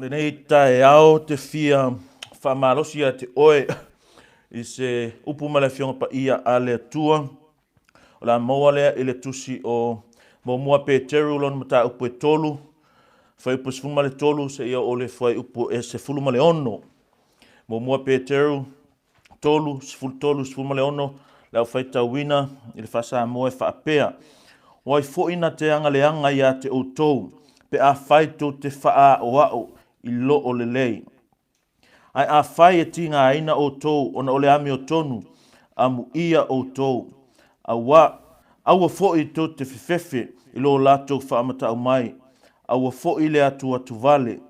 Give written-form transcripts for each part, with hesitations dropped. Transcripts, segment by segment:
Lenei taeao te fia faamalosi ia te oe i se upu ma le Afioga Paia a le Atua. O le a maua lea i le tusi o Muamua Peteru lona mataupu e 3, fuaiupu 13 seia oo i le fuaiupu e 16. Muamua Peteru 3, 13, 16, le au faitauina i le faa-Samoa e faapea, O ai foi na te agaleaga ia te outou, pe afai tou te faaoao i loo lelei? Ae afai e tigaina outou ona o le amiotonu, amuia outou, aua, aua foi tou te fefefe i lo latou faamatau mai, aua foi le atuatuvale,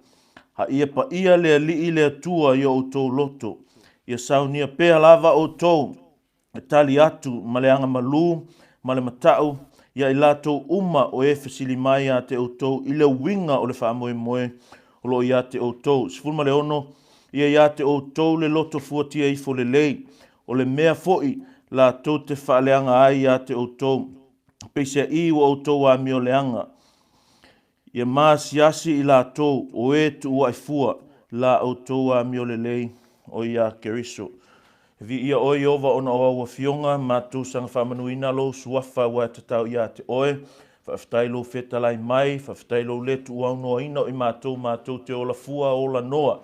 A ia paia le Alii le Atua i o outou loto, ia saunia pea lava outou e tali atu ma le agamalu ma le matau ia i latou uma o e fesili mai ia te outou i le uiga o le faamoemoe o lo o ia te outou. 16 Ia ia te outou le loto fuatia ifo lelei, o le mea foi latou te faaleaga ai ia te outou, peiseai ua outou amioleaga. Ia maasiasi i latou o e tuuaʻi fua la outou amio lelei o iā Keriso. E viia oe Ieova ona o au afioga, matou saga faamanuina lou suafa ua e tatau iā te oe. Faafetai lou fetalai mai, faafetai lou le tuuaunoaina o i matou matou te ola fua ola noa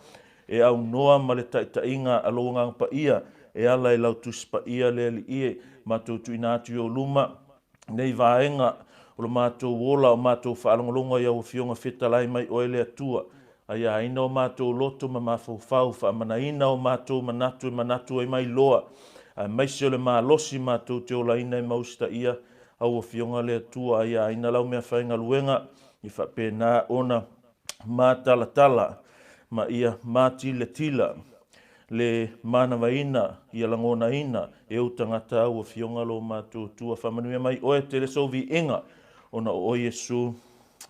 e aunoa ma le taitaiga a lou Agaga Paia e ala i lau Tusi Paia le Alii e matou tuuina atu i ou luma. Nei vaega o lo matou ola o matou faalogologo i au Afioga fetalai mai oe le Atua, aiaina o matou loto ma mafaufau, faamanaina o matou manatu e manatu ai mai loa, aemaise o le malosi matou te olaina e ma usitaia au Afioga le Atua, aiaina lau meafaigaluega i faapena ona matalatala ma ia matilatila le manavaina ia lagonaina e ou tagata au Afioga lo matou Atua. Faamanuia mai oe, tele sou viiga ona o oe Iesu.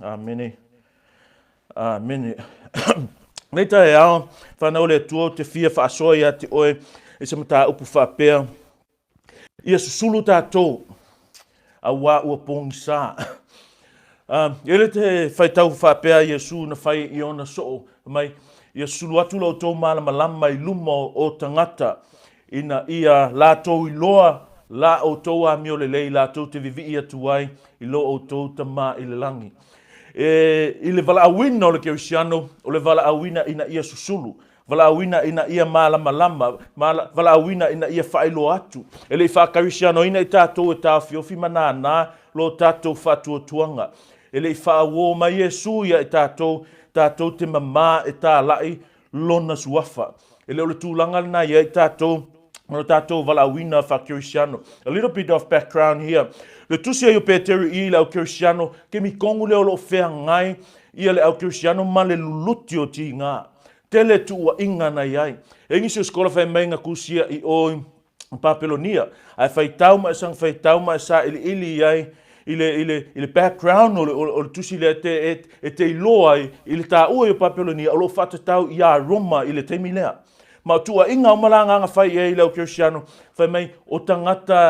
Amene. Amene. Nei taeao, whanau le Atua, ou te fia faasoa ia te oe i se mataupu faapea. Ia susulu tatou, auā ua pogisa. E le te faitau faapea Iesu na fai i ona soo mai, ia susulu atu lo outou malamalama i luma o tagata, ina ia latou iloa la outou amio lelei latou te vivii atu ai i lo outou Tama i le lagi. E, i le valaauina o le Kerisiano, o le valaauina ina ia susulu. Valaauina ina ia malamalama, valaauina ina ia faailoa atu. E le i faakarisianoina i tatou e taofiofi ma nānā lo tatou faatuatuaga. E le i faauō mai Iesu ia i tatou, tatou te mamā e tālaʻi Lona suafa. E le o le tulaga lena ia i tatou ma lo tatou valaauina faakerisiano. A little bit of background here. Le tusi ai o Peteru i le au kerisiano, ke mikogu lea o lo o feagai ia le au kerisiano ma le luluti o tigā. Tele tuuaiga na i ai. E nisi o sikola fai mai na kusia i o i Papelonia, ae faitau ma e saga faitau ma e sailiili i ai i le, i le, i le background o le, o le tusi lea e te, e, e te iloa ai i le taua i o Papelonia o lo o faatatau iā Roma i le taimi lea. Ma o tuuaiga uma la nga na fai i ai le au Kerisiano, fai mai o tagata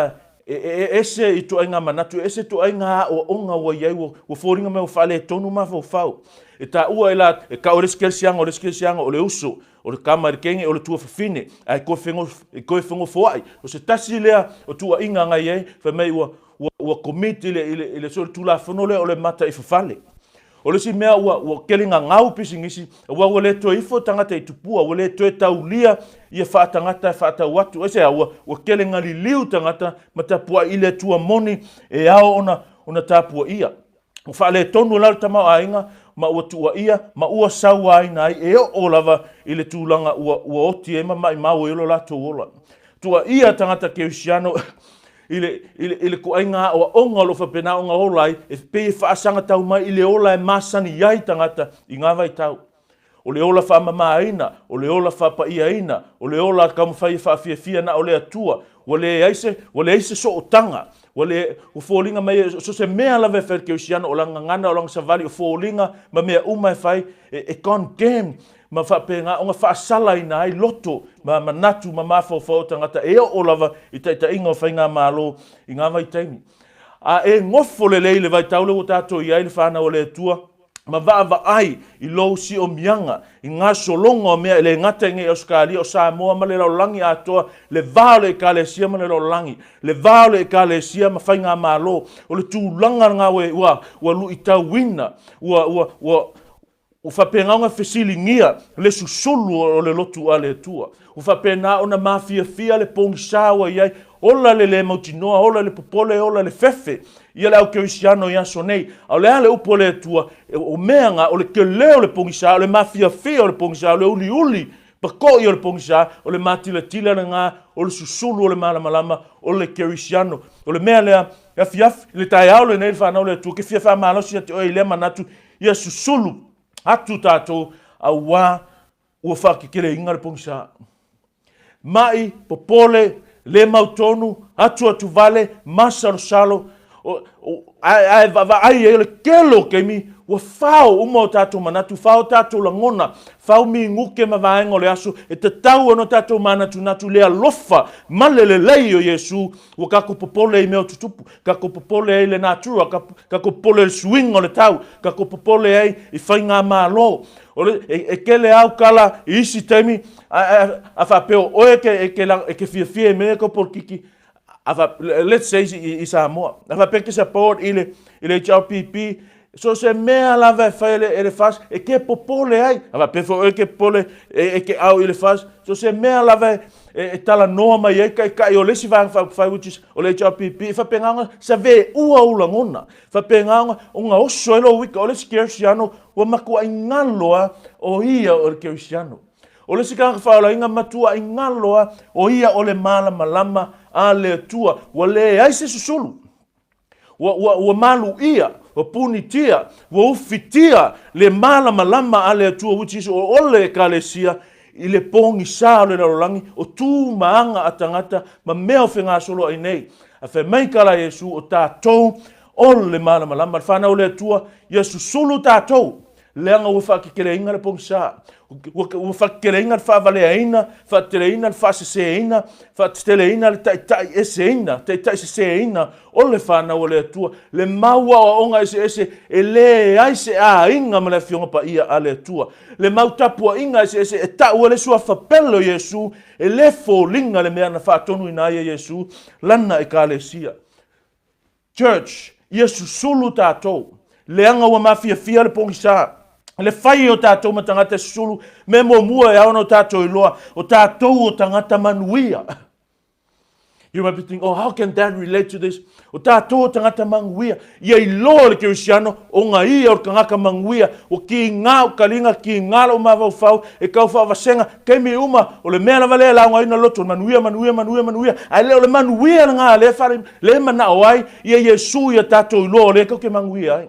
E, e, e ese i tuaiga manatu, e ese tuaiga aoaoga ua i ai, ua, ua foliga mai ua faaletonu mafaufau. E taua e la, e kau e le isi kerisiano, o le isi kerisiano, o le uso, o le kama i le kenge, o le tuafafine, ae toe fego, e toe fegofoai. O se tasi lea o tuuaiga na i ai, fai mai ua, ua, ua commit i le, i le, i le, so le tulafono lea o le mata i fafale. O le isi mea ua, ua tele gagau pisinisi, aua ua le toe ifo tagata i tupua, ua le toe taulia ia faatagata e faatau atu. Aisea? Ua, ua tele galiliu tagata ma tapuai i le Atua moni e ao ona, ona tapuaia. Ua faaletonu la le tamaoaiga ma ua tuuaia ma ua sauaina ai e oo lava i le tulaga ua, ua oti ai ma maimau ai lo latou ola. Tuuaia tagata kerisiano i le, i le, i le toaiga aoaoga o lo o faapena ona ola ai, e pei e faasagatau mai i le ola e masani ai tagata i ngā vaitau. O le ola faamamaina, o le ola faapaiaina, o le ola taumafai e faafiafia na o le Atua. Ua leai se, ua leai se sootaga, ua le, ua foliga mai so se mea lava e fai e le kerisiano, o lana gagana, o lana savali, o foliga ma mea uma e fai, e, e condemn ma faapena ona faasalaina ai loto ma manatu ma mafaufau o tagata e oo lava i taitaiga o faigamalo i ngā vaitaimi. A e nofo lelei i le vaitau lea ua tatou i ai le whanau o le Atua, ma vaavaai i lou siomiaga i gasologa o mea e le gata i nei Ausetalia, o Samoa ma le lalolagi atoa, le va o le Ekalesia ma le lalolagi, le va o le Ekalesia ma faigamalo, o le tulaga lena ua, ua, ua luitauina, ua, ua, ua, ua faapena ona fesiligia le susulu o le lotu a le Atua. Ua faapena ona mafiafia le pogisa ua i ai, ola le le mautinoa, ola le popole, ola le fefe ia le au kerisiano i aso nei. A o le a le upu a le Atua, o mea na, o le tele o le pogisa, o le mafiafia o le pogisa, o le uliuli pakoʻi o le pogisa, o le matilatila lena o le susulu o le malamalama o le kerisiano. O le mea lea, e afiafi, i le taeao lenei le fanau le Atua, ke fia faamalosi ia te oe i lea manatu, ia susulu atu tatou, auā ua faakekeleina le pogisa. Maʻi, popole, le mautonu, atuatuvale, masalosalo, ae vaavaai ai o le tele o taimi ua fao uma o tatou manatu, fao o tatou lagona, fao minute ma vaega o le aso e tatau ona tatou manatunatu i le alofa ma le lelei o Iesu. Ua tatou popole i mea o tutupu, tatou popole ai i le natura, tatou popole i le suiga o le tau, tatou popole ai i faigamalo. O le, e, e tele au tala i isi taimi, a, a, a faapea o oe e ke, e ke, e ke fiafia i mea ia polokiki, a fa, let's say i, i Samoa, a faapea ke support i le, i le HRPP, so se mea lava e fai e le, e le FAS, e ke popole ai, a faapea foi oe ke popole e, e ke au i le FAS, so se mea lava e, e, e talanoa mai ai taitai o le isi vaega faaupufai which is o le HRPP, e faapena ona saveua ou lagona, faapena ona, ona oso ai lou ika, o le isi kerisiano Ua matuai galo a o ia o le Kerisiano. O le isi tagata faaolaina matuai galo a o ia o le malamalama a le Atua. Ua leai se susulu. Ua, ua, ua maluia, ua punitia, ua ufitia le malamalama a le Atua which is o le Ekalesia i le pogisa o le lalolagi o tu ma aga a tagata ma mea o fegasoloai nei. A fai mai ka la Iesu o tatou O le malamalama le fanau o le Atua, ia susulu tatou, leaga ua faakekeleina le pogisa, ua, ua faakekeleina le faavaleaina, faateteleina le faaseseina, faateteleina le taitaieseina, taitaiseseina o le fanau a le Atua, le mau aoaoga eseese e leai se aiga ma le Afioga Paia a le Atua, le mau tapuaiga eseese e tau ai le suafa pele o Iesu, e le foliga le mea na faatonuina ai e Iesu lana Ekalesia. Church, ia susulu tatou. Leaga ua mafiafia le pogisa. Le fai o tatou ma tagata e susulu, mea muamua e ao ona o tatou iloa, o tatou o tagata manuia. You might be thinking, oh, how can that relate to this? O tatou o tagata manuia. Ia iloa le Kerisiano, o nga ia o le tagata manuia. Ua kiga o kaliga, kiga lou mafaufau, e tau faavasega, taimi uma, o le mea lava lea e laugaina loto, manuia, manuia, manuia, manuia. Ae le o le manuia lena lea e le manao ai ia Iesu ia tatou iloa o lea tatou te manuia ai.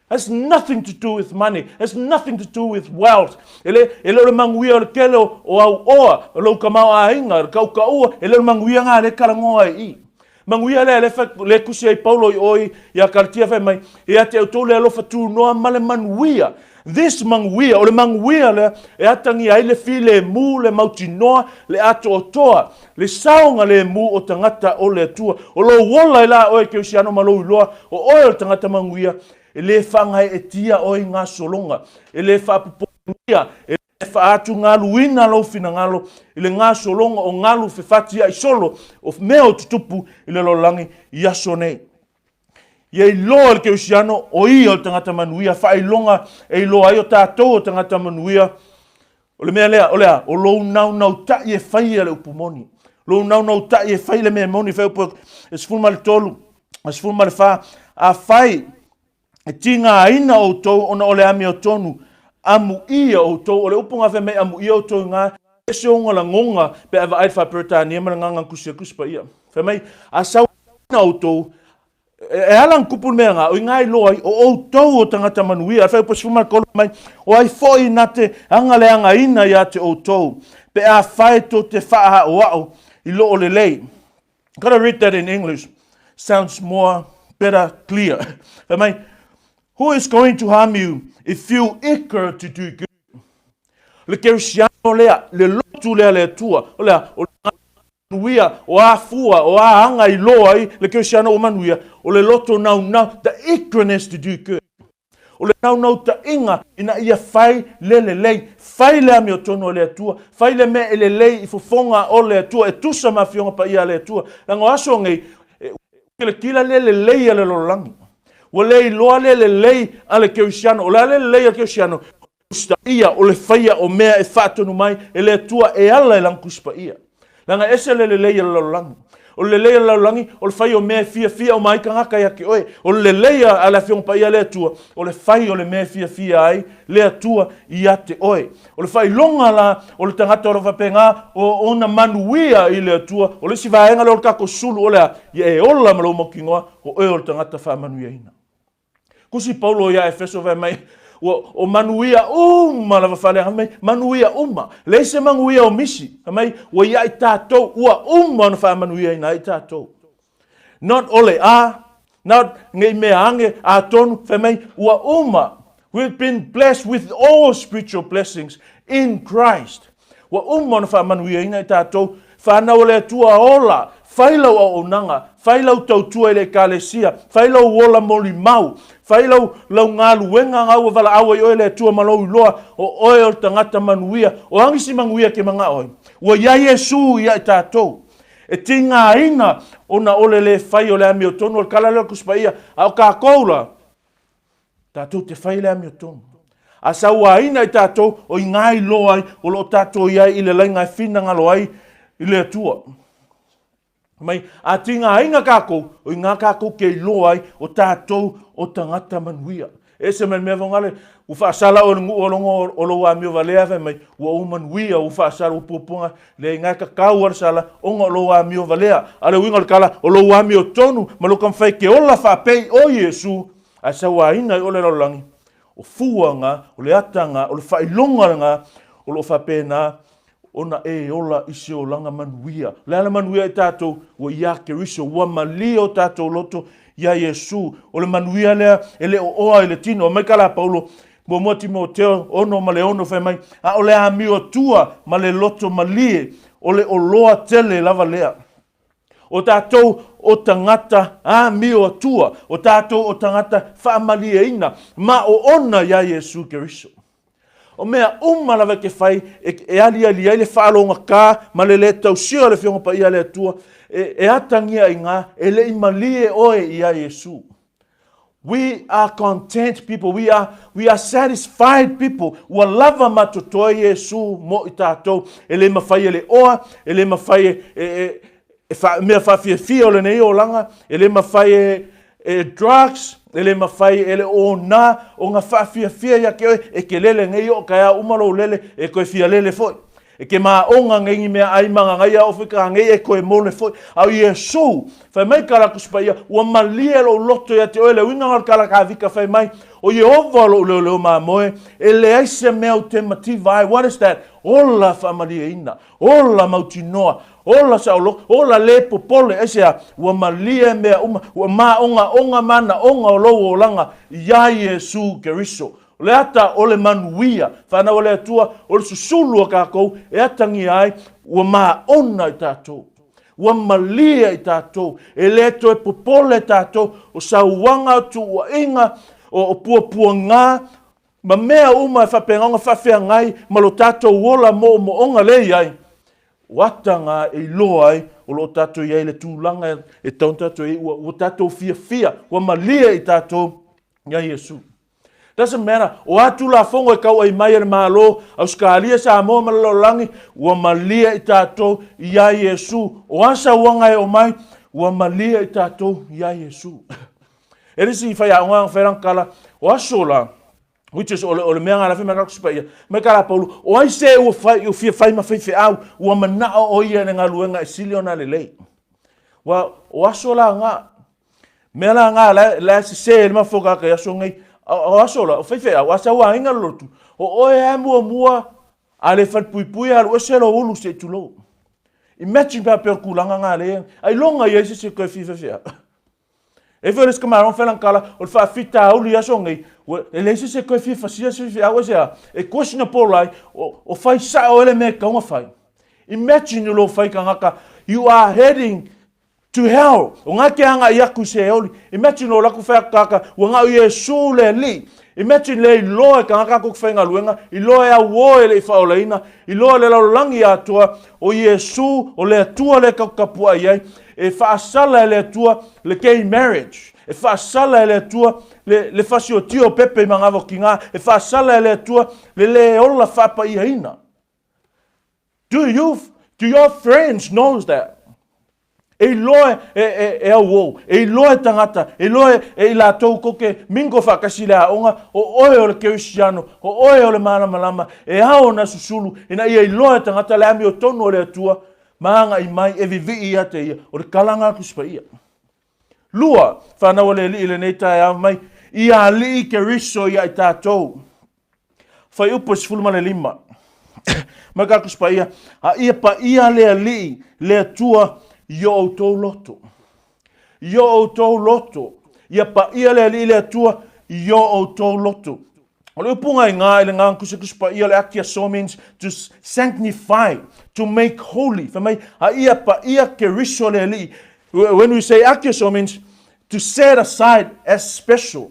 Has nothing to do with money. Has nothing to do with wealth. E le, e le o le manuia o le tele o, o auoa, o lou tamaoaiga, o le kaukaua, e le o le manuia lena lea e talanoa ai i i. Manuia lea, lea, lea tusi ai Paulo i o ia Kalatia fai mai, ia te outou le alofa tunoa ma le manuia. This manuia, o le manuia lea e atagia ai le filemu, le mautinoa, le atoatoa, le saogalemu o tagata o le Atua. O lou ola i la oe kerisiano ma lou iloa, o oe o le tagata manuia, e le faagaeetia oe i gasologa, e le faapopogia, e E faaatugaluina lou finagalo i le gasologa o galu fefatiaʻi solo o mea o tutupu i le lalolagi i aso nei. Ia iloa e le kerisiano o ia o le tagata manuia, faailoga e iloa ai o tatou o tagata manuia. O le mea lea, o le a? O lou naunautaʻi e faia le upu moni. Lou naunautaʻi e fai le mea moni, fai upu e 13, 14, afai E tigaina outou ona o le amiotonu, amuia outou. O le upu na fai mai amuia outou i nga, ese ona lagoga pe a vaai le faa-Peretania ma le gagana tusi a Tusi Paia. Fai mai, a sauaina outou, e ala ona tupu le mea nga, o i nga iloa ai, o outou o tagata manuia. Le fuaiupu 13 mai, o ai foi na te agaleagaina ia te outou, pe afai tou te faaaoao i loo lelei. Gotta read that in English. Sounds more better clear. Fai mai, who is going to harm you if you eager to do good? Le kerisiano lea, le lotu lea le Atua, o lea, o le manuia, o afua, o a aga i loa ai le kerisiano o manuia, o le loto naunau, the eagerness to do good. O le naunautaiga ina ia fai le lelei, fai le amiotonu a le Atua, fai le mea e lelei i fofoga o le Atua, e tusa ma Afioga Paia a le Atua. Leaga o aso nei, e kilatila le lelei a le lalolagi. Ua le iloa le lelei a le kerisiano. O le a le lelei a le kerisiano? Usitaia o le faia o mea e faatonu mai e le Atua e ala i lana Tusi Paia. Leaga e ese le lelei a le lalolagi. O le lelei a le lalolagi, o le fai o mea e fiafia uma ai tagata ia te oe. O le lelei a le Afioga Paia a le Atua, o le fai o le mea e fiafia ai le Atua ia te oe. O le faailoga la o le tagata o lo o faapena o ona manuia i le Atua, o le isi vaega lea o le tatou sulu o le a? Ia e ola ma lou mautinoa, o oe o le tagata faamanuiaina. Tusi Paulo ia Efeso fai mai, ua o manuia uma lava faaleaga mai, manuia uma. Leai se manuia o misi. Fai mai, ua ia i tatou, ua uma ona faamanuiaina ai tatou. Not o le a, not nei mea ane, atonu, fai mai, ua uma. We've been blessed with all spiritual blessings in Christ. Ua uma ona faamanuiaina i tatou, whanau o le Atua ola, fai lau auaunaga, fai lau tautua i le Ekalesia, fai lou ola molimau, fai lau, lau galuega ga ua valaau ai oe le Atua ma lou iloa, o oe o le tagata manuia, o a nisi manuia ke manao ai? Ua i ai Iesu ia i tatou. E tigaina ona o le le fai o le amiotonu o le kala lea o le Tusi Paia, a o tatou la, Tatou te fai le amiotonu. A sauaina i tatou, o i ngā iloa ai, o lo o tatou i ai i le laina e finagalo ai i le Atua. Mai, a tigaina kākou, o i ngā kākou ke iloa ai, o tatou o tagata manuia. E ese mai le mea faigale, ua faasala oe le nuu o logo o lou amio valea fai mai, ua ou manuia, ua faasala, ua puapuaga, leai ngā e tatau a le sala, ona o lou amio valea. A o le uiga o le tala, o lou amiotonu ma lou taumafai e te ola faapei o Iesu, Ae sauaina ai o le lalolagi, o fua nga, o le ata nga, o le faailoga nga, o lo o faapena ona e ola i se olaga manuia. O le a le manuia i tatou? Ua iā Keriso, ua malie o tatou loto iā Iesu. O le manuia lea e le o oa i le tino. Mai ka la Paulo, muamua Timoteo 6:6 fai mai, a o le amiotua ma le loto malie, o le oloa tele lava lea. O tatou o tagata amio atua, o tatou o tagata faamalieina ma oona iā Iesu Keriso. O mea uma lava e te fai e, e aliali ai le faalogata ma le lē tausia o le Afioga Paia a le Atua, e, e atagia i gā, e le i malie oe iā Iesu. We are content people. We are, we are satisfied people. Ua lava ma totoe Iesu mo i tatou. E le mawhai e le oa, e le mawhai e, e, e, e wha, mea whaafiafia o lenei olaga, e le mawhai e, e drugs, e le mawhai e le ona, o nga whaafiafia ia ke oe, e ke lele nei o ka ea uma lou lele, e koe fia lele foi. E ke māonga ngei ni mea ai maga ngai a ofi ka ngei e koe mole foi. A o Iesu, fai mai ka la Tusi Paia, ua malie lou loto ia te oe, le uiga o le kala Kāvika fai mai, o Iehova lou leoleo mamoe, e leai se mea ou te mativa ai. What is that? Ola faamalieina, ola mautinoa, ola saoloto, ola le popole, aisea? Ua malie mea uma, ua māogaoga manaoga o lou olaga iā Iesu Keriso. O le ata o le manuia, whanau a le Atua, o le susulu a kākou e atangia ai, ua māona i tātou. Ua malie i tātou, e le toe popole tātou, o sauaga, o tuuaiga, o, o puapuaga, ma mea uma e faapena ona faafeagai ma lo tātou ola moomooga le i ai. O ata ngā e iloa ai o lo o tātou i ai le tulaga e tau ona tātou i ai, ua, ua tātou fiafia, ua malie i tātou ia Iesu. Doesn't matter, o a Tulafono e kauai mai e le Malo, Ausekalia, Samoa ma le lalolagi, ua malie i tatou iā Iesu. O a sauaga e oo mai, ua malie i tatou iā Iesu. E le isi faiaoga na fai lana tala, o aso la, which is o le, o le mea na lafe mai ka Tusi Paia, mai ka la Paulo, o ai se ua fai, ua fia fai ma faifeau, ua manao o ia i le galuega e sili ona lelei. Ua, o aso la nga, Mea la ngā, la, la sese e le mafoka ka aso nei, o aso la, o faifeau, a sauaina le lotu, o oe a muamua, a le falepuipui alu ese lou ulu se i tulou. Imagine pe a pea o le tulaga ngā le, ailoga i ai se se koe fia faifeau. E foi le isi tamaloga fai lana tala, o le faafitauli i aso nei, ua, e leai se se koe fia fasia se faifeau aisea, e questionable ai, o, o fai sao e le mea e tatau ona fai. Imagine lou fai tagata, you are heading. To hell! O nga ke agaʻi aku i Seoli. Imagine o laku whai aku kaka, ua ngao Iesu le alii. Imagine le iloa e kangaka aku whaigaluega, iloa e auo e le i whaolaina, iloa le lalolagi atoa, o Iesu, o le Atua le kapukapuaʻi ai, e whaasala e le Atua le gay marriage, e whaasala e le Atua le, le fasiotio o pepe i magava o kinga, e whaasala e le Atua le le ola whapaiaina. Do you, do your friends knows that? E iloa e, e, e auou, e iloa e tagata, e iloa e, e i latou kou ke mingo faatasi i le aoga, o oe o le Kerisiano, o oe o le malamalama, e ao ona susulu, ina ia iloa e tagata le amiotonu o le Atua, ma agai mai e vivii ia te ia, o le kalaga a Tusi Paia. Lua, whanau a le alii i lenei taeao mai, ia alii Keriso ia i tatou. Fuaiupu e 15. Mai ka Tusi Paia, a ia paia le Alii, le Atua, i o outou loto. I o outou loto. Ia paia le Alii, le Atua, i o outou loto. O le upu ngai ngā i le ngā kusi Tusi Paia le akia so means to sanctify, to make holy. Fai mai, a ia paia Keriso le Alii. When we say akia so means to set aside as special.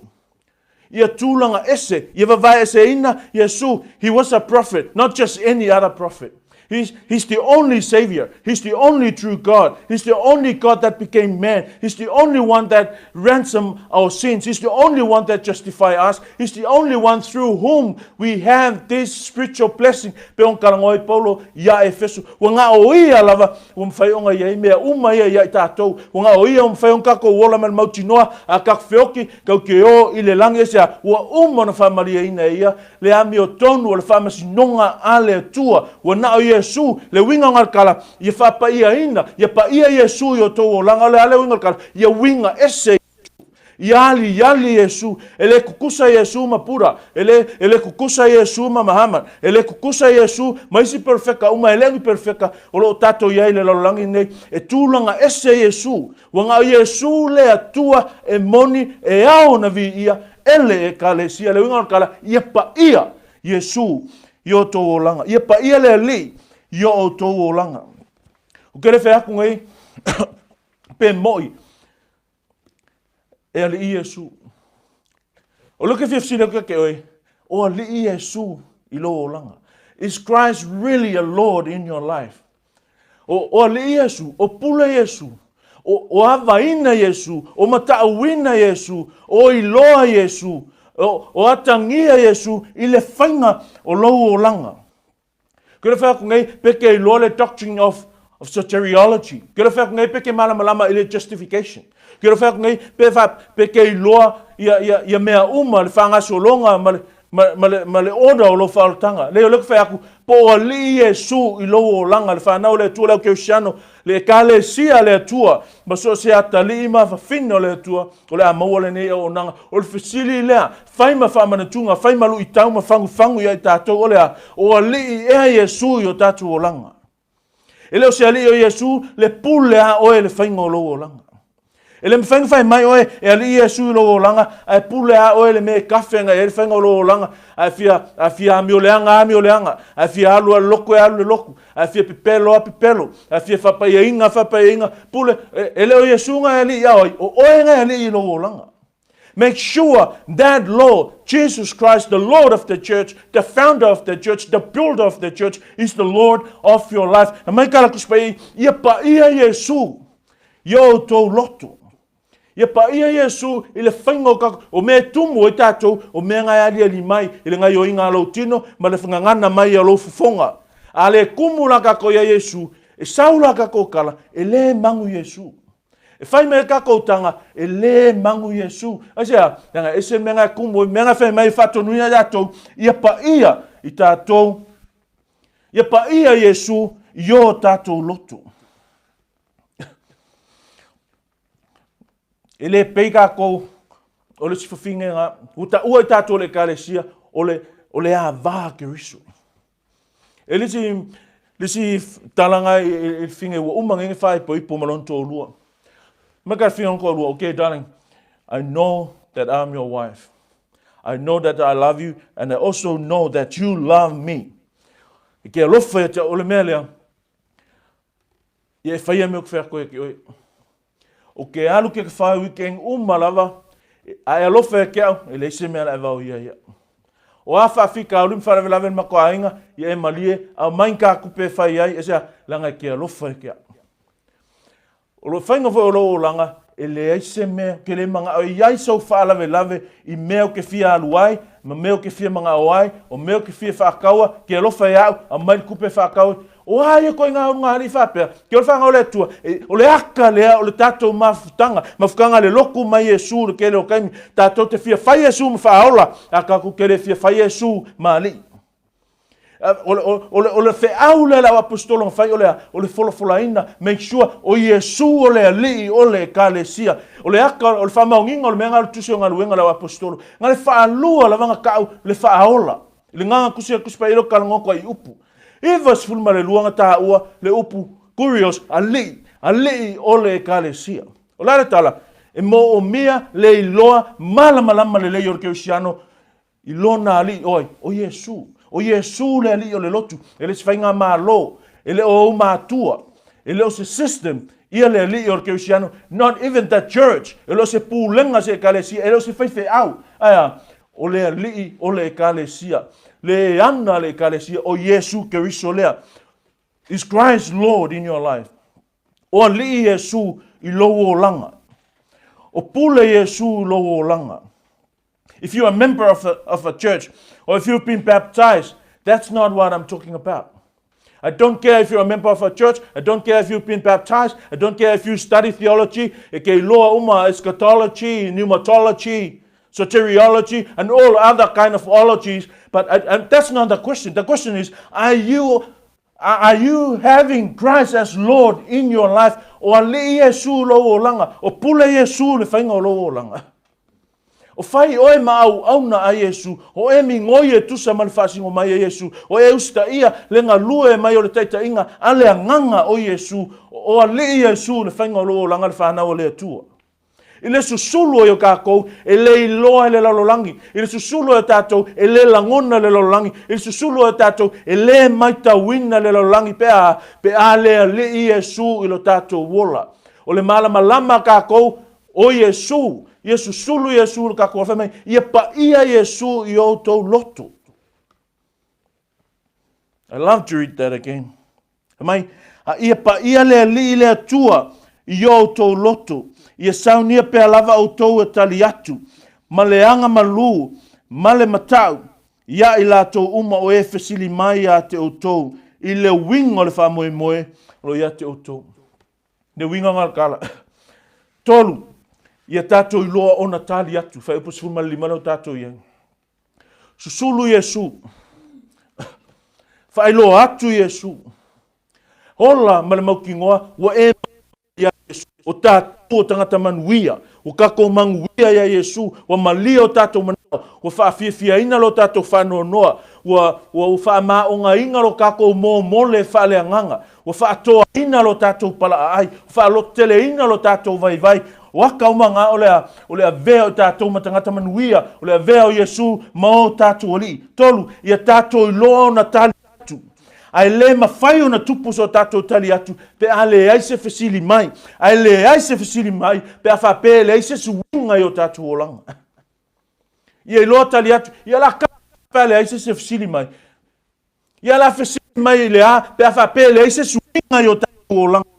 Ia tulaga ese, ia vavaeeseina Iesu. He was a prophet, not just any other prophet. He's, he's the only savior. He's the only true God. He's the only God that became man. He's the only one that ransomed our sins. He's the only one that justify us. He's the only one through whom we have this spiritual blessing. Pe on kalangoa i Paulo ia Efeso. Ua ngā o ia lava, ua mawhai onga ia i mea uma ia ia i tātou. Ua ngā o ia ua mawhai onga kako uola ma le mautinoa a kako feoki, Kau ke ō i le lagi aisea, ua uma ona faamalieina e ia le amiotonu o le faamasinoga a le Atua. Ua na o Iesu le uiga o galekala ia faapaiaina, ia paia Iesu i o tou olaga. O le a le uiga o le kala? Ia uiga ese ia aliali Iesu. E le kukusa Iesu ma Buddha, e le, e le kukusa Iesu ma Muhammad, e le kukusa Iesu ma isi perofeka uma, e le o ni perofeka o lo o tatou i ai i le lalolagi nei. E tulaga ese Iesu. Ua na o Iesu le Atua e moni e ao ona viia e le Ekalesia. Le uiga o le tala, ia paia Iesu i o outou olaga. Ia paia le Alii i o outou olaga. O ke le whai aku nei, pe moi e Alii Iesu. O le ke whiawhsile ke ke oe, o Alii Iesu i lou olaga. Is Christ really a Lord in your life? O, o Alii Iesu, o Pule Iesu, o, o Avaina Iesu, o Mataʻauina Iesu, o Iloa Iesu, o, o Atagia Iesu i le faiga o lou olaga. Ke le whai aku nei, pe ke iloa le doctrine of, of soteriology. Ke le whai aku nei, pe ke malamalama i le justification. Ke le whai aku nei, pe, wha, pe ke iloa ia, ia, ia mea uma, le whangasologa ma le, ma, ma, le, ma le order o lou faaolataga. Lei o lea fai aku, po o alii Iesu i lou olaga, le whanau le Atua, le au Keusiano, le ekalesia le Atua, ma so se atalii ma fafine o le Atua, o le a maua lenei auaunaga. O le fesili lea, fai ma faamanatuga, fai ma luitau ma fagufagu ia i tatou, o le a, o alii ea Iesu i o tatou olaga. E le o se alii o Iesu, le pule a oe le faiga o lou olaga. E le mawhai whai mai oe e alii Iesu i lou olaga, ae pule a oe le mea e kafe ngai ai le faiga o lou olaga, ae fia, ae fia amio leaga amio leaga, ae fia alu a le loku e alu le loku, ae fia pepelo a pepelo, ae fia whapaiainga whapaiainga, pule, e, e le o Iesu ngai alii a oi, o oe ngai alii i lou olaga. Make sure that Lord, Jesus Christ, the Lord of the church, the founder of the church, the builder of the church, is the Lord of your life. Na mai kala kuspa ia paia Iesu, i o outou loto. Ia paia Iesu i le whainga o kako, o mea tumu o tātou, o mea ngai aliali mai, i le ngai o inga lou tino, ma le whangangana mai a lou fufonga. A le kumu la kako ia Iesu, e sau la kako kala, e le mangu Iesu. E whai mai ka koutanga, e lē mangu Iesu. Aisea, leaga ese mea ngai kumu, mea ngai whai mai whaatonuina i tātou, ia paia i tātou, ia paia Iesu i o tātou loto. E le pei kākou, o le sifawhinga ngā, ua taua i tātou le ekalesia, o le, o le āvā Keriso. E le isi, le isi talaga i, i, i finge ua uma ngenge whae po ipo ma lona toalua. Ma ka finga toalua, okay darling, I know that I'm your wife. I know that I love you and I also know that you love me. I ke alofa ia te o le mea lea, ia e whaia mea ku whea koe ki oe. Ou ke alu ke whai weekend uma lava, a e alofa e ke au, e leai se mea la e vaoia iaʻu. O a faafitauli ma faalavelave i le matou aiga, ia e malie, aumai ni ta tupe e fai ai, e se leaga e te alofa e te au. O le faiga foi o lou olaga, e leai se mea, ou te le manao e i ai sou faalavelave i mea ou te fia alu ai, ma mea ou te fia manao ai, o mea ou te fia faataua, te alofa ia au, aumai le tupe e faatau ai. O a ia ituaiga ulugalii faapea? Ke o le whangau le Atua, e, o le aka lea o le tātou mafutaga, mafutaga le lotu mai Iesu le kele o taimi, tātou te fia whai Iesu ma whaaola, a kātou te le fia whai Iesu ma alii. O le, o, le, o le feau lea le au aposetolo na fai o le a, o le folafolaina, make sure, o Iesu o le alii o le ekalesia. O le aka, o le faamaoniga o le mea nga o le tusi o galuega le au aposetolo. Nga le faalua lava nga taau le faaola. I le gaga tusi a Tusi Paia o talanoa i upu. 92 na taua le upu kurios, alii, alii o le ekalesia. O le a le tala? E moomia le iloa malamalama lelei o le kerisiano i lona alii o ai? O Iesu. O Iesu le alii o le lotu. E le se faigamalo, e le o ou matua, e le o se system ia le alii o le kerisiano, not even the church, e le o se pulega se ekalesia, e le o se faifeau. Ae a? O le Alii o le Ekalesia, le ana le Ekalesia, o Iesu Keriso lea. Is Christ Lord in your life? O Alii Iesu i lou olaga. O pule Iesu i lou olaga. If you're a member of a, of a church or if you've been baptized, that's not what I'm talking about. I don't care if you're a member of a church. I don't care if you've been baptized. I don't care if you study theology, e ke iloa uma eschatology, pneumatology, soteriology, and all other kind of ologies. But I, I, that's not the question. The question is, are you, are you having Christ as Lord in your life? O alii Iesu lou olaga? O pule Iesu le faiga o lou olaga? O fai oe ma auauna a Iesu, o e migoi e tusa ma le faasino mai a Iesu, o e usitaia le galue mai o le taitaiga a le Agaga o Iesu, o Alii Iesu le faiga o lou olaga le fanau a le Atua. I le susulu ai o tatou e le iloa e le lalolagi, i le susulu ai o tatou e le lagona e le lalolagi, i le susulu ai o tatou e le maitauina e le lalolagi pe a, pe a le Alii Iesu i lo tatou ola. O le malamalama a tatou O Iesu, ia susulu Iesu i lo tatou fai mai, ia paia Iesu i outou loto. I love to read that again. Fai mai, a ia paia le Alii le Atua i outou loto, ia saunia pea lava outou e tali atu, ma le aga malū, ma le matau, ia i latou uma o e fesili mai ia te outou, i le uiga o le faamoemoe o lo ia te outou. Le uiga nga kala. Tolu, ia tatou iloa ona tali atu. Fuaiupu 15 lea o tatou i ai. Susulu Iesu. Faailoa atu Iesu. Ola ma le mautinoa ua e ia Iesu. O tatou o tagata manuia. Ua tatou manuia ia Iesu. Ua malia o tatou manao. Ua faafiafiaina lo tatou faanoanoa. Ua, ua faamaogaina lo tatou momole faaleagaga. Ua faatoaina lo tatou palaaai, ua faalototeleina lo tatou vaivai. O aka uma nga o le a, o le avea o tatou ma tagata manuia, o le avea o Iesu ma o tatou Alii. Tolu, ia tatou iloa ona tali atu. Ae le mafai ona tupu so tatou tali atu pe a leai se fesili mai. Ae leai se fesili mai pe a faapea e leai se suiga i o tatou olaga. Ia iloa tali atu, ia la ka pe a leai se se fesili mai. Ia la fesili mai i le a, pe a faapea e leai se suiga i o tatou olaga.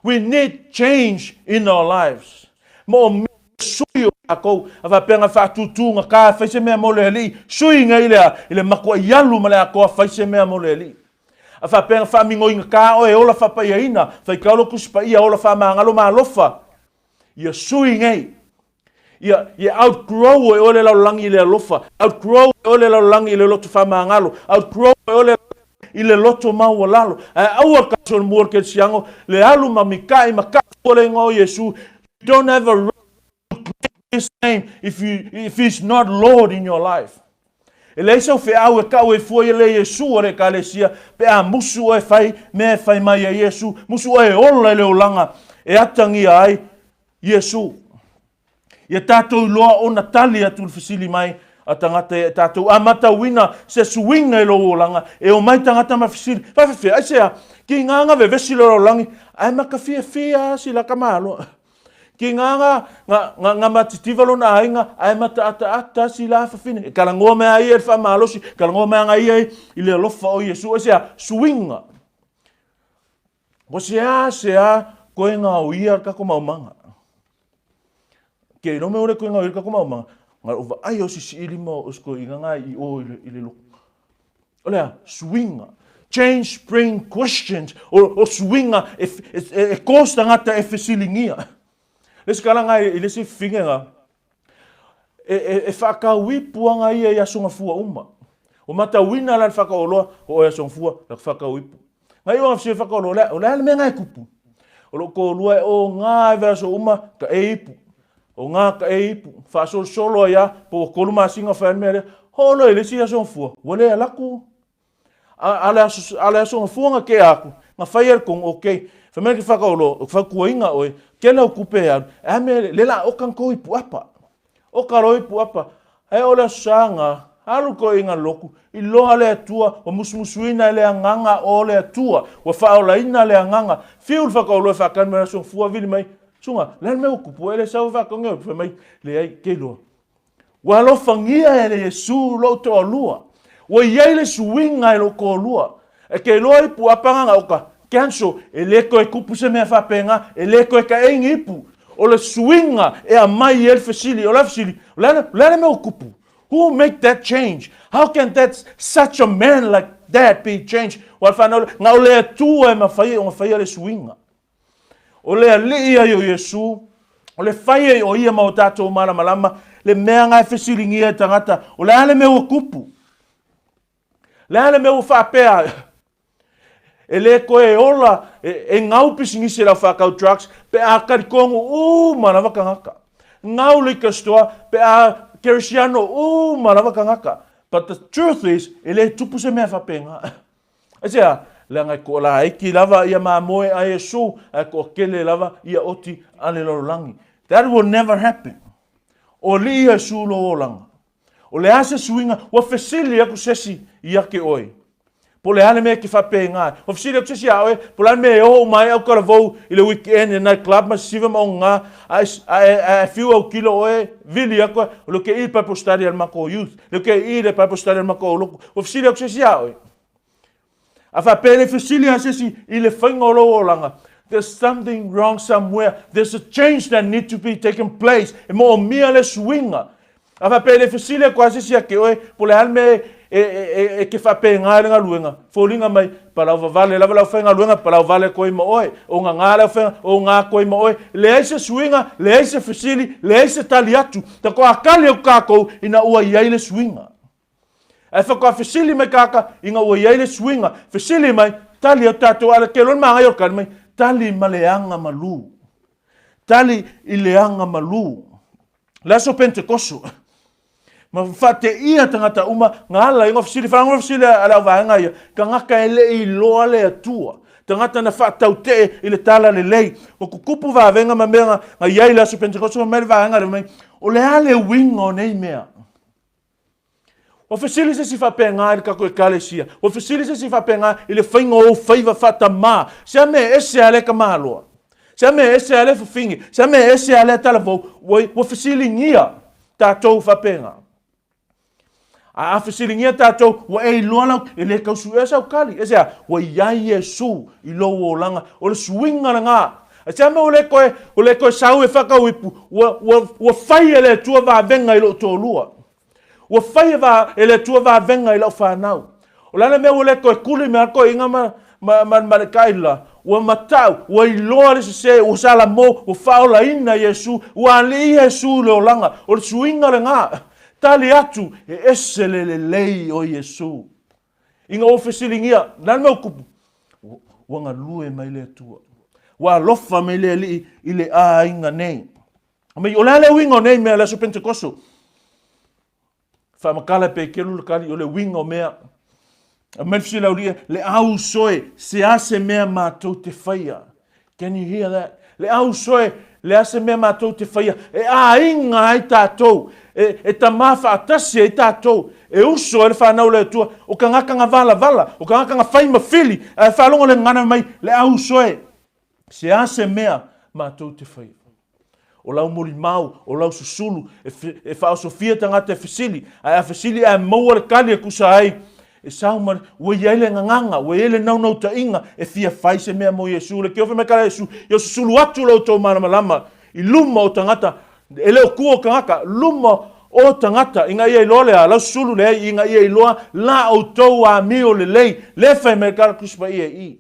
We need change in our lives. Moomia sui o tatou, a faapea nga faatūtū nga ka fai se mea mo le Alii, sui ngai le a, i le matuai alu ma le atoa fai se mea mo le Alii. A faapea nga faamigoi nga ka oe ola faapaiaina, faitau lo Tusi Paia ola faamagalo ma alofa, ia sui nei. Ia, ia outgrow e oe le lalolagi i le alofa, outgrow e oe le lalolagi i le loto faamagalo, outgrow e oe le i le loto maualalo. Ae aua le solomua le kerisiano, le alu ma mika'i ma ka'u le igoa o Iesu. You don't have a right to claim his name if, you, if he's not Lord in your life. E leai sau feau e ka'u ai fua ia le Iesu a le Ekalesia, pe a musu oe fai mea e fai mai ai Iesu, musu oe e ola i le olaga e atagia ai Iesu. Ia tatou iloa ona tali atu le fesili mai a tagata ia i tatou. A matauina se suiga i lou olaga, e omai tagata ma fesili, Faafefea? Aisea? Ki nga nga vevesi le lalolagi, ae ma ka fiafia a sila ka malo. Ki nga nga, nga, nga, nga matitiva lona aiga, ae ma taataata sila fafine. E kalagoa mai a ia i le faamalosi, kalagoa mai aga ia i le alofa o Iesu. Aisea? Suiga. Ua seasea koe gaoia le kako maumaga. Ke ilo me ule koe gaoia le kako maumaga, nga o vaai o sisi ili ma o sko inga nga i o i le loko. O lea, suiga. Change bring questions. O, o suiga e, e, e, e cause tangata e fesilingia. Le isi kala nga i le isi finge nga, e, e, e whaakauipu anga ia i aso ngafua uma. O matauina la le whakaoloa, o oe aso ngafua, la whakauipu. Ngai o ngafsia whakaoloa, o le, o le ale mea ngai kupu. O lo kōlua e o ngā e vea uma, ka e ipu. O ngā ka e ipu. Whaasolosolo ai a, po o kolu masinga whai mea lea. Holo e le si aso ngafua, ua le alaku. A, a le aso, a le aso ngafua nga ke aku, nga whai al kong, okay. Whamea ki whakaoloa, o whakuainga oe, ke lau kupe e alu, e a mea le la o kan ko ipu apa. O ka roi puapa, ae o le asosaga, alu koe i nga loku, i loa le Atua, ua musumusuina e le Agaga o le Atua, ua faaolaina le Agaga, fiu le whakaoloa e whaakani mai aso fua vili mai, sunga, le ale mea ua kupu e le sau e whaakaonge oe, fai mai, leai, ke iloa. Ua alofangia e le Iesu lou toalua, ua iai le suiga e lou toalua, E ke iloa ipu apanga nga oka cancel, e le toe kupu se mea faapena, e le toe taeigi ipu. O le suiga e aumai ai le fesili, o le a fesili? O le a le a le mea ua kupu? Who make that change? How can that such a man like that be changed? Ua le whanau, na o le Atua e mafai ai ona faia le suiga. O le Alii ai o Iesu, o le fai ai o ia ma o tatou malamalama, le mea nga e fesiligia e tagata, o le a le mea ua kupu? Le a le mea ua faapea e le toe ola e, e gau pisinisi e lau whakau drugs pe a karikongu uma lava kangaka. Ngau liquor store pe a kerisiano uma lava kangaka. But the truth is, e le tupu se mea whapenga. Aisea, leaga e ko la eiki lava ia mamoe a Iesu, ae ko kele lava ia oti a le lalolagi. That will never happen. O alii Iesu lo olaga. O le a se suiga, ua fesili aku se isi ia ke oe. Po o le a le mea e ke faapena ai. Ua fesili aku se isi ia oe, po o le a le mea e oo uma ai au talavou i le weekend i night club ma sisiva ma ogaga, a e, a e, a e fiu au kilo oe, vili aku ai, o le ke i Bible study a le makou youth, le ke i le Bible study a le makou loku. Ua fesili aku se isi ia oe. A faapea le fesili a se isi i le faiga o lou olaga, There's something wrong somewhere. There's a change that need to be taken place. E moomia le suiga. A faapea le fesili aku a se isi ia ke oe, po o le a le mea e, e, e, e ke faapena ai le galuega, foliga mai, palau vavale lava le aufaigaluega, palau vale koe ma oe, o gagā le aufaiga, o gā koe ma oe. Leai se suiga, leai se fesili, leai se tali atu. Takoa kali aku kākou ina ua i ai le suiga. Ae whakawhesili mai kāka i ngā ua i ai le suiga, fesili mai, tali o tātou ala ke lona māngai o kali mai, tali ma le anga malū. Tali i le anga malū. Le aso Pentekoso, ma whaateia tangata uma, ngā ala i ngā fesili, wharango fesili a le au vaenga ia, tangata e le i loa le Atua. Tangata na whaatautee i le tala lelei. O kukupu vavenga ma mea ngā, ngā iai le aso Pentekoso, ma mai le vaenga le mai, o le a le uiga o nei mea. Ua fesili se isi faapena i le tatou Ekalesia. Ua fesili se isi faapena i le faiga o ou faiva faatamā. Se a mea ese a lea tamaloa? Se a mea ese a lea fafine? Se a mea ese a lea talavou? Ua, ua fesiligia tatou faapena. A, a fesiligia tatou, ua e iloa lau, e le tau suea sau kali. E se a, ua iai Iesu i lou olaga. O le suiga lena. A se a mea ua le toe, ua le toe sau e whakauipu, ua, ua, ua fai e le Atua vavenga i lou toalua. Ua fai e, va, e le Atua vavenga i lau whanau. O le a le mea ua le toe kuli me a toeaiga ma, ma, ma, ma le kaila, ua matau, ua iloa le sese, ua salamo, ua faaolaina Iesu, ua alii Iesu i le olaga. O le suiga lena. Tali atu, e ese le lelei o Iesu. Ina ua fesiligia, le a le mea ua tupu? Ua galue mai le Atua. Ua alofa mai le Alii i le aiga nei. Mai, o le a le uiga o nei mea le aso Pentekoso? Whaamakala pe kelu le kali o le uiga o mea. A mai le laulia, le au soe, se a se mea mātou te whaia. Can you hear that? Le au soe, le a se mea mātou te whaia. E āinga ai tātou. E, e tamā faatasi ai tatou, e uso ai le fanau a le Atua, o kagaka ga valavala, o kagaka ga fai ma fili, ae faalogo le gagana mai, le au uso e, se a se mea matou te faia. O lau molimau, o lau susulu, e, e faaosofia tagata e fesili, ae a fesili ae maua le kali e kusa ai, e sau ma, ua i ai le gagaga, ua i ai le naunautaiga e fia fai se mea mo Iesu. Le keofe mai kala Iesu, ia susulu atu lo outou malamalama i luma o tagata, e le o kua o tagata, luma o tagata, ina ia iloa le a, lau susulu leai, ina ia iloa la outou amio lelei, le fai mai kala Tusi Paia i i.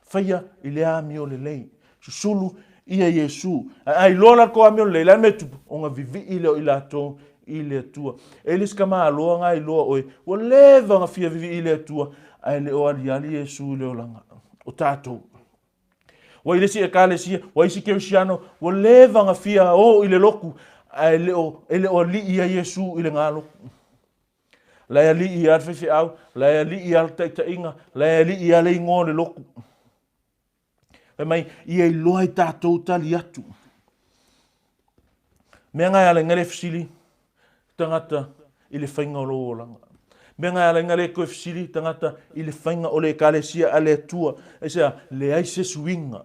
Faia i le amio lelei. Susulu ia Iesu. Ae a iloa la kou amio lelei, le a le mea e tupu? Ona vivii lea o i latou i le Atua. E le isi tamaloa na iloa oe, ua leva ona fia vivii i le Atua, ae le o aliali Iesu i le olaga o tatou. Ua i le isi Ekalesia, ua isi Kerisiano, ua leva ona fia o i le lotu, ae le o, e le o alii ai Iesu i lena lotu. La e alii lava le faifeau, la e alii lava le taitaiga, la e alii lava le igoa o le lotu. Fai mai, ia iloa i tatou tali atu. Mea nga e ala i le fesili tagata i le faiga o lou olaga. Mea nga e ala i le toe fesili tagata i le faiga o le ekalesia a le Atua. Aisea, leai se suiga.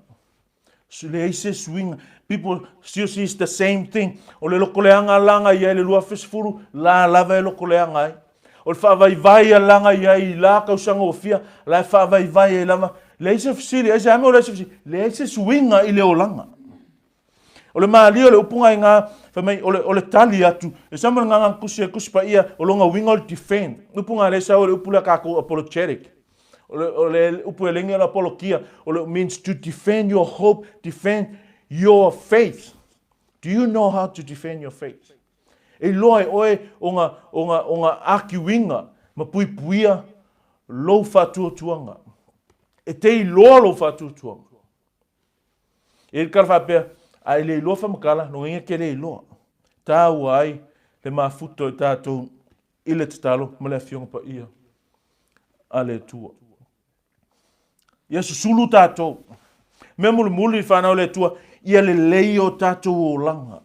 Leai se suiga. People still sees the same thing. O le lokoleaga laga i ai le 2010, la lava e lokoleaga ai. O le faavaivai a laga i ai i la tausaga ua fia, la e faavaivai ai lava. Leai se fesili, aisea mea o leai se fesili? Leai se suiga i le olaga. O le malie o le upu gaiga, fai mai, o le, o le tali atu, e sama le gagana tusi e Tusi Paia, o lona uiga o le defend. Upu ga lea sau o le upu lea tatou apologetic. O le, o le upu e lengi o le apologia, o le means to defend your hope, defend your faith. Do you know how to defend your faith? E iloa e oe o nga, o nga, o nga akiuiga ma puipuia lou faatuatuaga. E te iloa lou faatuatuaga. E le kala faapea, a e le iloa whamakala, no inga ke le iloa. Tāua ai le mafuta o tātou i le tatalo ma le Afioga Paia a le Atua. Ia susulu tātou. Mea mulimuli i whanau le Atua, ia lelei o tātou olaga.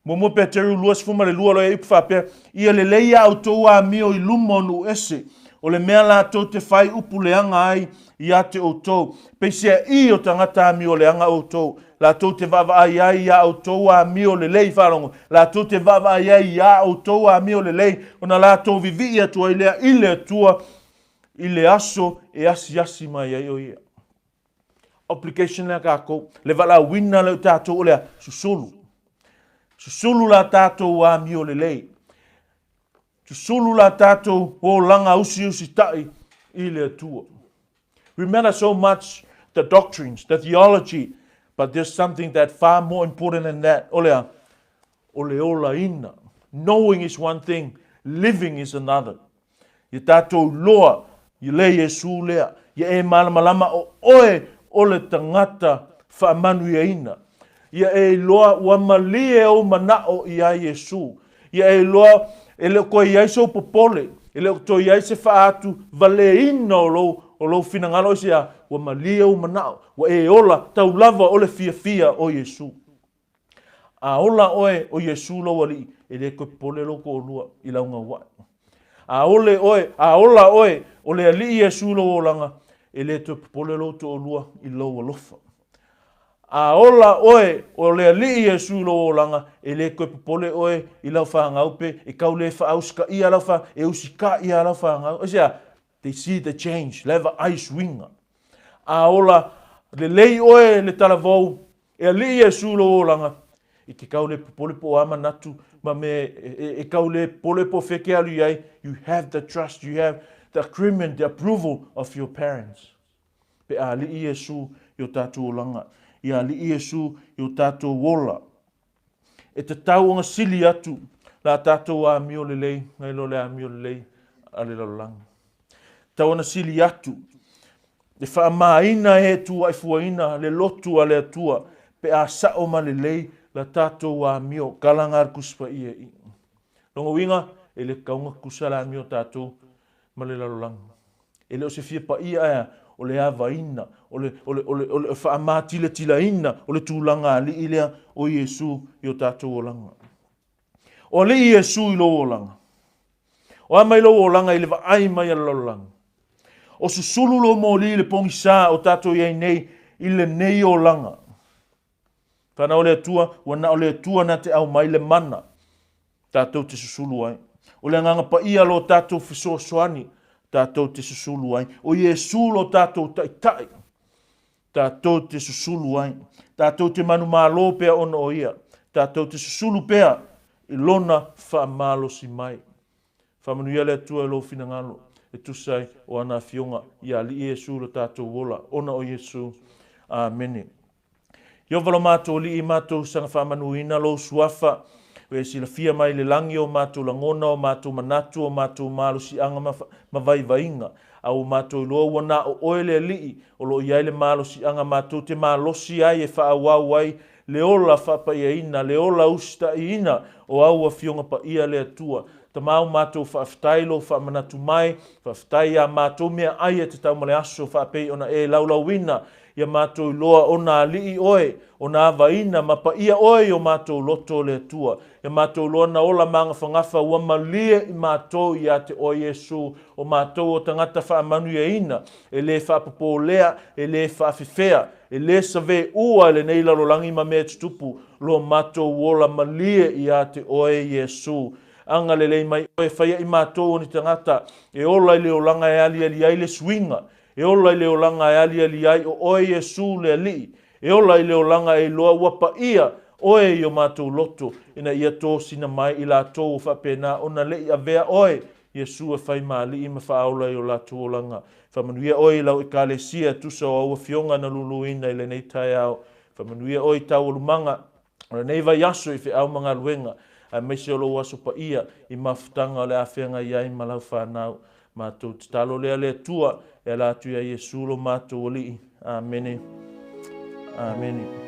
Muamua Peteru 22 loa e ipu faapea, Ia lelei a outou amio i luma o nuu ese, o le mea latou te fai upu leaga ai ia te outou. Peiseai o tagata amio leaga outou, latou te vaavaai ai iā outou amio lelei, faalogo, latou te vaavaai ai iā outou amio lelei, ona latou vivii atu ai lea i le Atua i le aso e asiasi mai ai o ia. Obligation lea tatou, le valaauina lea o tatou o lea, susulu. Susulu la tatou amio lelei. Susulu la tatou olaga usiusitai i le Atua. We matter so much the doctrines, the theology, but there's something that far more important than that. O lea, o le olaina. Knowing is one thing, living is another. Ia tatou iloa i le Iesu lea, ia e malamalama o oe o le tagata faamanuiaina. Ia e iloa ua malie ou manao iā Iesu. Ia e iloa e le o toe i ai sou popole, e le o toe i ai se faaatu valeina o lou, o lou finagalo, aisea, ua malie ou manao, ua e ola tau lava o le fiafia o Iesu. A ola oe o Iesū lou Alii, e le toe popole lou toalua i lau gauae. A ole oe, a ola oe o le Alii Iesū lou olaga, e le toe popole lou toalua i lou alofa. A ola oe o le Alii Iesū lou olaga, e le toe popole oe i lau fanau pe e tau le faausikaia lau fa, e usikaia lau fanau. Aisea? They see the change, la e vaai suiga. A ola lelei oe le talavou, e alii Iesu lou olaga, i ke kau le popole po o a manatu ma me e, e kau le popole po o fea ke alu i ai, you have the trust, you have the agreement, the approval of your parents. Pe a alii Iesu i o tatou olaga, ia alii Iesu i o tatou ola. E tatau ona sili atu la tatou amio lelei nai lo le amio lelei a le lalolagi. Tatau ona sili atu e faamāina e tuuaifuaina le lotu a le Atua pe a sao ma lelei la tatou amio kala nga le Tusi Paia i. Lona uiga, e le tatau ona tutusa le amio o tatou ma le lalolagi. E le o se fia paia ae o le avaina, o le, o le, o le, o le faamatilatilaina o le tulaga alii lea o Iesu i o tatou olaga. O Alii Iesu i lou olaga. O a mai lou olaga i le vaai mai a le lalolagi? O susulu lou moli i le pogisa o tatou i ai nei i lenei olaga. Whanau o le Atua, ua na o le Atua na te aumai le mana tatou te susulu ai. O le agaga paia lo tatou fesoasoani tatou te susulu ai. O Iesu lo tatou taitai tatou te susulu ai. Tatou te manumalo pea ona o ia. Tatou te susulu pea i lona faamalosi mai. Faamanuia le Atua i lou finagalo e tusa ai o ana afioga ia Alii Iesu lo tatou ola, ona o Iesu. Amene. Ieova lo matou Alii, matou saga faamanuina lou suafa, ua e silafia mai le lagi o matou lagona, o matou manatu, o matou malosiaga ma, ma vaivaiga, a ua matou iloa ua na o oe le Alii o lo o i ai le malosiaga matou te malosi ai e faaauau ai le ola faapaiaina, le ola usitaʻiina o au Afioga Paia le Atua. Tama o matou faafetai lou faamanatu mai, faafetai iā matou meaai e tatau ma le aso faapei ona e laulauina ia matou iloa ona alii oe, ona avaina ma paia oe i o matou loto le Atua. Ia matou iloa na ola magafagafa ua malie i matou iā te oe Iesu, o matou o tagata faamanuiaina, e le faapopolea, e le faafefea, E le save ua lenei lalolagi ma mea tutupu, lo matou ola malie iā te oe Iesu. Agalelei mai oe, faia i matou o ni tagata e ola i le olaga e aliali ai le suiga, e ola i le olaga e aliali ai o oe Iesu le Alii, e ola i le olaga e iloa ua paia oe i o matou loto, ina ia tosina mai i latou o faapena ona le i avea oe Iesu e fai ma alii ma faaola i o latou olaga. Faamanuia oe i lau Ekalesia e tusa o au afioga na luluina i lenei taeao. Faamanuia oe i taualumaga o lenei vaiaso i feau ma galuega, aemaise o lou aso paia i mafutaga o le a feagai ai ma lau fanau. Matou tatalo lea le Atua e ala atu iā Iesu lo matou Alii. Amene. Amene.